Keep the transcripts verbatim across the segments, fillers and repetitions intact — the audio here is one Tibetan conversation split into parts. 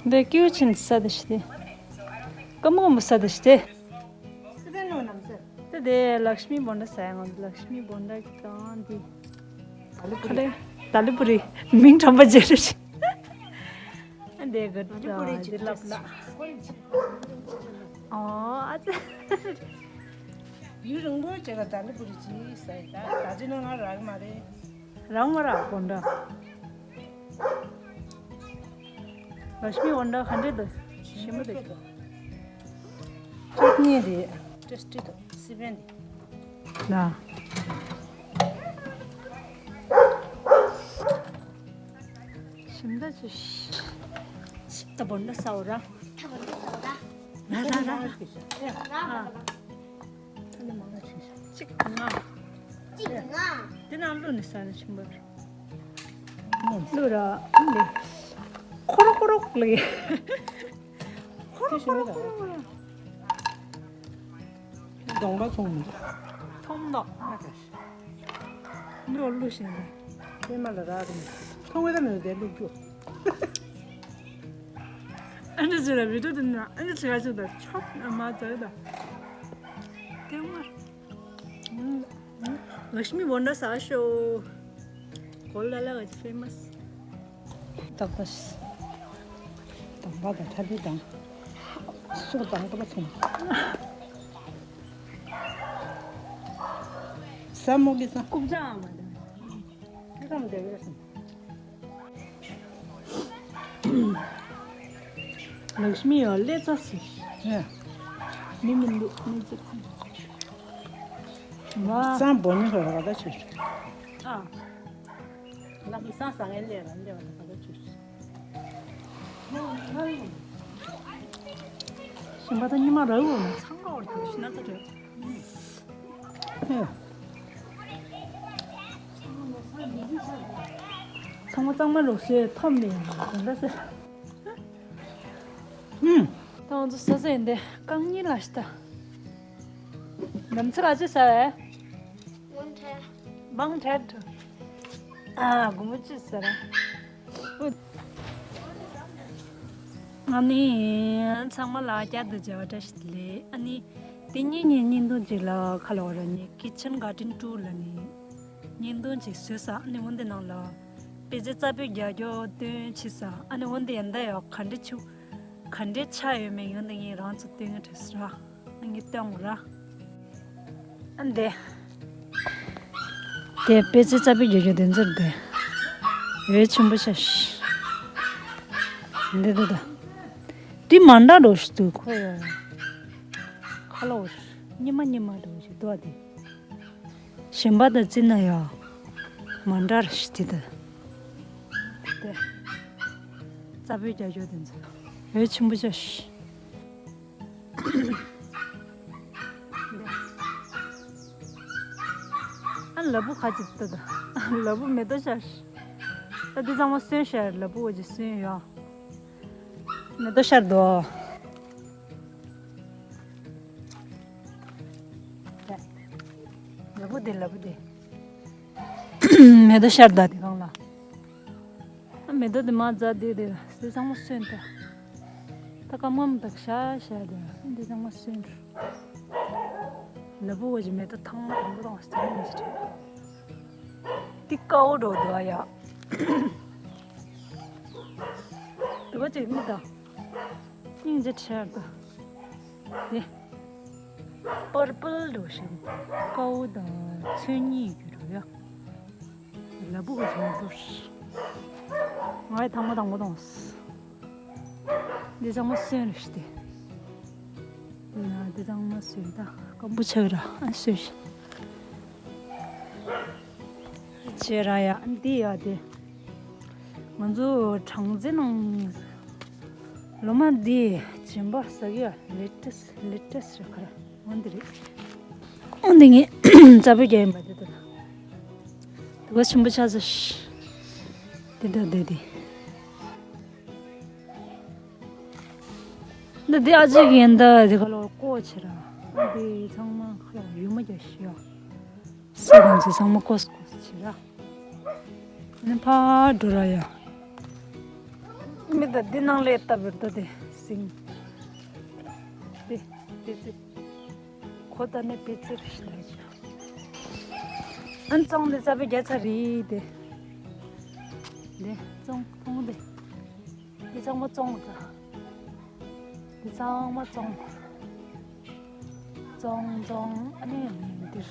འདི་ཀིའུ་ཆིན་ས་དེ་ཤི་དེ། ཀ་མོ་མོ་ས་དེ་ཤི་དེ། དེ་དེ་ལག་ཤི་མི་བོན་ད་ས་ཡང་ལག་ཤི་མི་བོན་ད་གི་དང་དེ། ཁ་ལེ། ད་ལི་པུ་རི། མིང་ཁྲམ་པ་ཇེ་རུ་ཤི། འདི་གི་ད་དེ་ལབ་ལ། ཨོ་ཨ་ཙི། ཡུན་རིང་པོ་བྱས་ལ་ད་ལི་པུ་རི་ཅི་ས་ཡི་ད་ད་ཅི་ན་ང་རག་མ་རེད། རང་མ་ར་གོ་འདྲ། ལག་ཤི་མི་བོན་ད་ག་འདྲ་འདུག་ཞིམ་པོ་འདུག་ཅོག་ནི་རེད། ཏེ་སི་ཊི་འདུག་སི་པན་འདི། ལ། ཞིམ་ད་ཅི། ད་བོན་ད་ས་འོ་ར། ར་ར་ར་ར། ཨ། ཅིག་ང་། ཅིག་ང་། དེ་ནང་བླུགས་ནས་ཟ་ན་ཆེན་པོ་རེད། བླུགས་ར། འདི། ཁོ་རོ་ཁོ་རོ་ལེ། ཁོ་རོ་ཁོ་རོ་ཁོ་རོ་ཁོ་རོ། གདོང་པ་ཚོང་མི་འདུག་ཐོམ་མདོག་ཨ་ཀ་ཤ། འདི་བླུགས་ཤིང་ལེ། པད་མ་ལ་རག་གི་མི་འདུག་མཐོང་བའི་ད་མི་འདུག་དེ་བླུགས་རྒྱུ། ཨ་འདྲ་ཟེར་ལ་བི་ཏུ་དེ་ན་ཨ་འདྲ་ཟེར་ག་ཅིག་ད་ཆོག་མ་ཟེར་ད། ཐེངས་མ། ལག་ཤི་མི་བོན་ད་ས་ཤོ། གོ་ལ་ལ་ག་ཅི་ཕེ་མ་སི། ཏག་ཏག་ཤི། དང་པ་དང་ཐ་ལི་དང་། སོ་དང་པ་ཚོང་། ས་མོ་གི་ས། ཀུབ་ཅང་མ་དང་། ཀམ་དེ་བས་སམ། ལག་ཤི་མི་ཡོ་ལེ་ཙ་སི། ཡ། མི་མི་འདུག་མི་ཙི། ཝ། ཙམ་བོ་མི་ཧོ་ར་ད་ཆུ། ཨ། ལག་མི་སང་སང་ངན་ལེ་ར་ལེ་བ་ད་ད་ཆུ། ཞིམ་པ་ད་ཉི་མ་ར་འུ་ཚང་ག་འོར་ཏུ་ཤི་ན་ད་རེད། ཚང་མ་གཙང་མ་རུ་བཟོས་ཐོབ་ནས་དེ་འདྲ་ཟེར། ཧུམ། ད་ང་ཚོ་ས་ས་ཡིན་ཏེ་རྐང་གཉིས་ལ་ཤི་ད། ནམ་ཚིག་ཨ་ཅེ་ས་བས། མང་ཐལ། མང་ཐལ་དུ། ཨ་དགོང་མོ་ཅི་ཟེར། ཨ་ནི་ཚང་མ་ལ་བསྐྱར་དུ་མཇལ་བ་བཀྲ་ཤིས་བདེ་ལེགས། ཨ་ནི་དེ་ཉིན་ངས་བརྙན་ཐུང་ཅིག་ལ་ཁ་ལོ་ར་ནི་ཀི་ཆན་གྷར་ཌེན་ཊུར་ལ་ནི་བརྙན་ཐུང་ཅིག་བཟོས་ས། ཨ་ནི་འོན་ཏེ་ནང་ལ་པེ་ཙེ་རྩ་བོད་རྒྱག་རྒྱུ་སྟོན་བྱས་ས། ཨ་ནི་འོན་ཏེ་ཡིན་ད་ཡ་ག་འདྲ་ཆུ་ག་འདྲ་ཆ་ཡོད་མེད་ཡོན་ཏེ་ངས་རང་ཚོ་སྟོན་གི་བྲིས་ས་ར། ངས་སྟོན་ར། ཨ་འདི། དེ་པེ་ཙེ་རྩ་བོད་རྒྱག་རྒྱུ་དེ་ཚོར་དེ། འོད་ཆེན་པོ་ཤ་ཤ། འདི་འདི་འདི། དེ་མ་འདྲ་འགྲོ་ཞིག་འདུག་ཁོ་ཡ། ཁ་ལོ་ཉི་མ་ཉི་མ་འགྲོ་ཞིག་འདུག་དེ། གཞན་པ་དང་བརྩིས་ན་ཡ། མ་འདྲ་ར་ཞིག་དེ་འདི། དེ། རྩ་བོད་རྒྱག་རྒྱུ་དེ་ཚོ། འོད་ཆེན་པོ་ཤ་ཤ། ཨ་ལ་བུ་ཁ་ཅིག་ཏུ་ད། ལ་བུ་མེ་ཏོག་ཤར། ད་འདི་ཚང་མ་སོན་ཤར། ལ་བུ་འོ་ཅི་སོན་ཡོད། མེ་ཏོག་ཤར་དོ། ལ་བུ་དེ་ལ་བུ་དེ། མེ་ཏོག་ཤར་ད་དེ་གང་ལ། ཨ་མེ་ཏོག་དེ་མ་རྫ་དེ་དེ་ལ་སེ་ཚང་མ་སོན་ད། ད་ཀ་མམ་དག་ཤ་ཤ་དེ་ལ་འདི་ཚང་མ་སོན། ལ་བུ་བ་ཅི་མེ་ཏོག་ཐང་མ་དང་པོ་དང་སེ་མ་ཅི་དེ། འདི་ཀའོ་འགྲོ་འདུག་ཨ་ཡ། འདུག་ཅིག་མི་ད། སྙིང་རྗེ་ཁྲེལ་ད། དེ། པར་པལ་འགྲོ་ཞིང་ཀའོ་དང་ཚོན་གཉིས་ཀྱི་འགྲོ་ཡ། ལ་བུ་ག་ཚང་འགྲོ། ང་ཡི་ཐང་མ་དང་པོ་དང་། འདི་ཚང་མ་སོན་རེད་ཤི་སྟེ། འདི་ཚང་མ་སོན་ད་སྐམ་པོ་ཆགས་ར་ཨ་སོན་ཤི། ཆེ་ར་ཡ་འདི་ཡ་དེ། ང་ཚོ་གྲངས་འཛིན་ནང་ལོ་མ་འདི་སྦྱིན་པ་ཟ་གི་ཡ་ལེ་ཊེ་སི་ལེ་ཊེ་སི་རེད་ཁ་ར་འོན་འདི་རེད། འོན་འདི་ངས་རྩ་བོད་རྒྱག་ཡིན་པ་འདི་ད། དུ་བ་ཆེན་པོ་ཆགས་ས་ཤི། འདི་འདྲ་འདི་འདི། འདི་འདི་ཨ་ཅག་གི་ཡིན་ད་འདི་ག་ལོ་ཀོ་ཆེ་ར། འདི་ཚང་མ་ཁ་ལ་ཡུ་མ་རྒྱ་ཤི་ཡ། ས་གང་ཚོ་ཚང་མ་ཀོ་སི་ཀོ་སི་ཆེ་ར། ནི་ཕ་འགྲོ་ར་ཡ། མི་ད་འདི་ནང་ལས་ལྟ་བུར་ད་དེ་སིང་། དེ་དེ་ཚེ་ཁོ་ད་ནས་པེ་ཙེ་རེ་ཞིག་ལ་ཅི། ཨན་བཙོང་དེ་རྩ་བའི་རྒྱ་ཚ་རེད་དེ། དེ་བཙོང་ཐོང་དེ། འདི་ཚང་མ་བཙོང་ད། འདི་ཚང་མ་བཙོང་། བཙོང་བཙོང་ཨ་ནི་འདིར།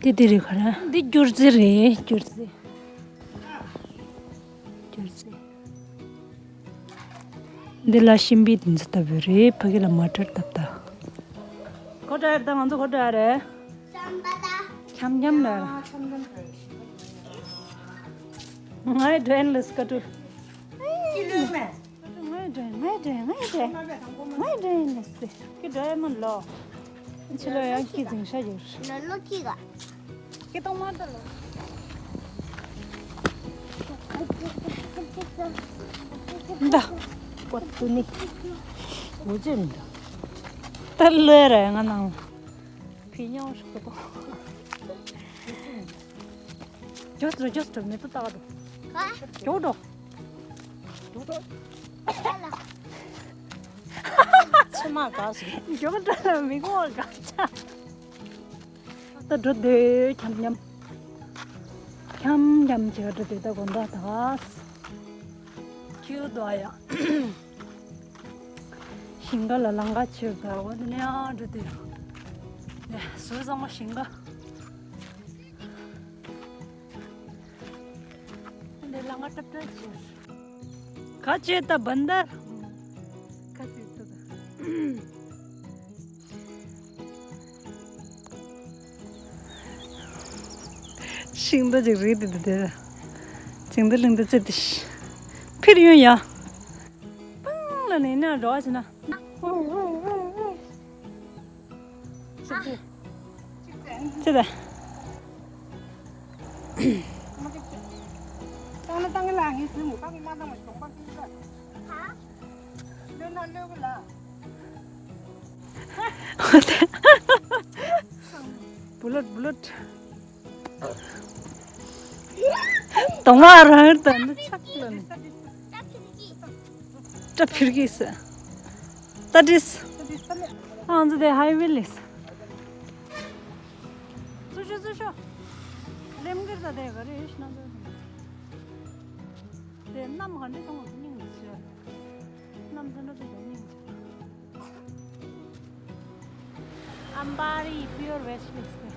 འདི་འདི་རེད་ག་རེ། འདི་སྒྱུར་རྩི་རེད་སྒྱུར་རྩི། སྒྱུར་རྩི། འདི་ལ་ཤིང་པི་འདི་ཚོ་ལྟ་བུ་རེད་ཕ་གི་ལ་མ་ཊར་བཏབ་ད། གོ་ཊ་ཡར་ད་ང་ཚོ་གོ་ཊ་ཡར་རེད། འཁྱམ་འཁྱམ་ལ། ང་ཡི་ཌོན་ལི་སི་ཀ་ཏུ། ཀི་ལུ་མེ། ང་ཡི་ཌོན་ང་ཡི་ཌོན་ང་ཡི་ཌོན་ང་ཡི་ཌོན་ལི་སི། ཀི་ཌོན་མ་ལོ། ཕྱི་ལོ་ཡང་ཀི་འཛིང་ཤ་ཡོད། ལོ་ལོ་ཀི་ག་ཀི་ཏོང་མ་ཏོ་ལོ། འདའ། པོ་ཏུ་ནི། འོ་ཅེ་མི་འདུག་ད་ལོས་རེད་ང་ནང་། བི་ཉོ་ཤོག་གི་པོ། ཇོས་ཏྲོ་ཇོས་ཏྲོ་མེ་ཏོ་ཏག་ཏོ། ཇོ་ཏྲོ། ཇོ་ཏྲོ། ཕྱི་མ་དགའ་ཞིག་ཇོ་ཏྲོ་ལ་མི་གོ་དགའ་ཆ། ད་འགྲོ་འདོད་འཁྱམ་འཁྱམ། འཁྱམ་འཁྱམ་བྱེད་འགྲོ་འདོད་ད་དགོན་པ་དག་ཁྱིའུ་དོ་ཡ། ཞིང་ཁ་ལ་ལང་ཀ་ཆེར་དར་བ་དེ་ནས་ཨ་འགྲོ་དེ། ནས་ཟུར་ཚང་མ་ཞིང་ཁ། དེ་ནས་ལང་ཀ་ཏབ་ཏབ་ཆེར། ཁ་ཆེ་ད་བན་དར། ཁ་ཚིག་ཏུ་ད། ཤིང་རྟ་ཅིག་རིལ་ཏེ་འདུག་དེ། ཅིང་ཏ་ལིང་ཏ་ཙེ་ཏི་ཤི། ཕིར་ཡོང་ཡ། པང་ལ་ནི་ན་འགྲོ་བ་ཆེ་ན། ཅི་ཅི། ཅི་ད། བཏང་ན་བཏང་གི་ལ་ངས་ཟིན་མོ་བཏང་གི་མ་བཏང་བ་གྱོང་པ་ཀི་ལ། ལོས་ན་ལོས་གི་ལ། བུ་ལོད་བུ་ལོད། དོང་ང་རང་ཡོད་ད་འདི་ཆག་ལ་ནི། ཏྲ་ཕིར་གིས། ཏ་ཏིས། ཨང་ཛི་དེ་ཧའི་ཝེ་ལིས། ཚུ་ཤོ་ཚུ་ཤོ། རེམ་གིར་ད་དེ་ག་རེ་ཡོད་ཤི་ན་དེ། དེ་གནམ་ག་འདྲེ་ཐོང་སྙིང་ཆེ། གནམ་ཐོན་འདྲ་དེ་སྙིང་ཆེ། ཨམ་བ་རི་པིའུར་ཝེ་ཤི་ལིས་དེ།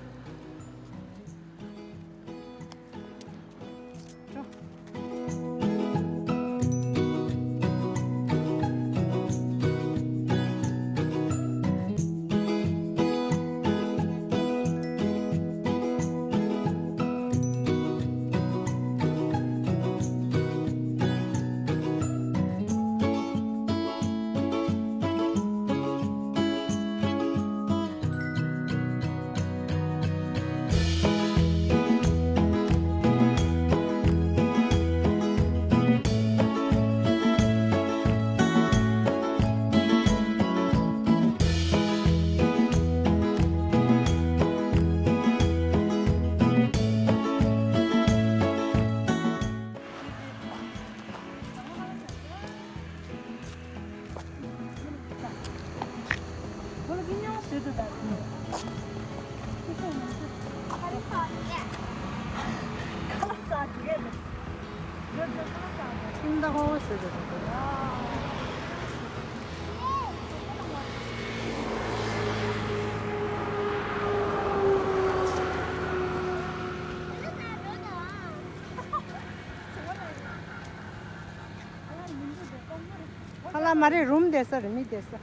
ཧ་ལ་མ་རེད། རུམ་བསྡད་ས་རེད། མི་བསྡད་ས།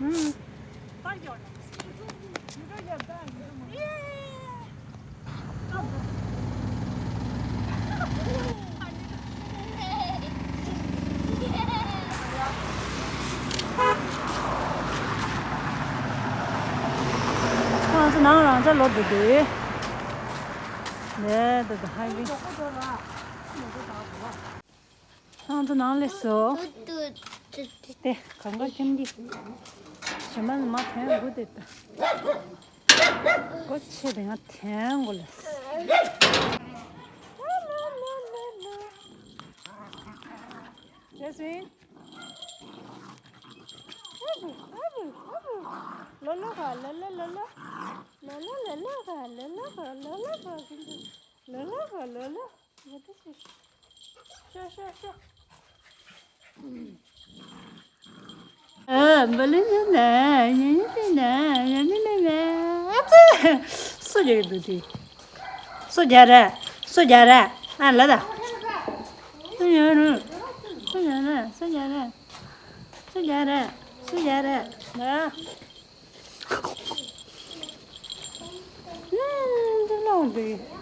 ཨུམ། ཁོང་ཚོ་ནང་རང་ཅག་ལོག་འགྲོ་དུས། ལས་ད་ད་ཧའི་ཝེ། ཁོང་ཚོ་ནང་སླེབས་སོང་། དེ་གང་ག་ཁྱིམ་གྱི་ཞི་མ་ལ་མ་ཕན་དགུ་དེ་ད། ཁོ་ཆེ་དེ་ང་ཐན་གོ་ལ། Jasmine. ཨ་བུ། ཨ་བུ། ཨ་བུ། ལོ་ལོ་ག་ལོ་ལོ་ལོ་ལོ། ལོ་ལོ་ལོ་ལོ་ག་ལོ་ལོ་ག་ལོ་ལོ་ག་ལོ་ལོ་ག་ལོ་ལོ། ཤོ་ཤོ་ཤོ། ཨ་བ་ལི་ན་ན་ཉི་ཉི་ན་ན་ཉི་ཉི་ན་ན། ཨ་ཙི། སུ་རྒྱག་གི་འདུག་དེ། སུ་རྒྱག་རེད། སུ་རྒྱག་རེད། ཨ་ལ་ད། སུ་རྒྱག་རེད། སུ་རྒྱག་རེད། སུ་རྒྱག་རེད། སུ་རྒྱག་རེད། སུ་རྒྱག་རེད། ན། ཨ་འདི་ལོག་འདི།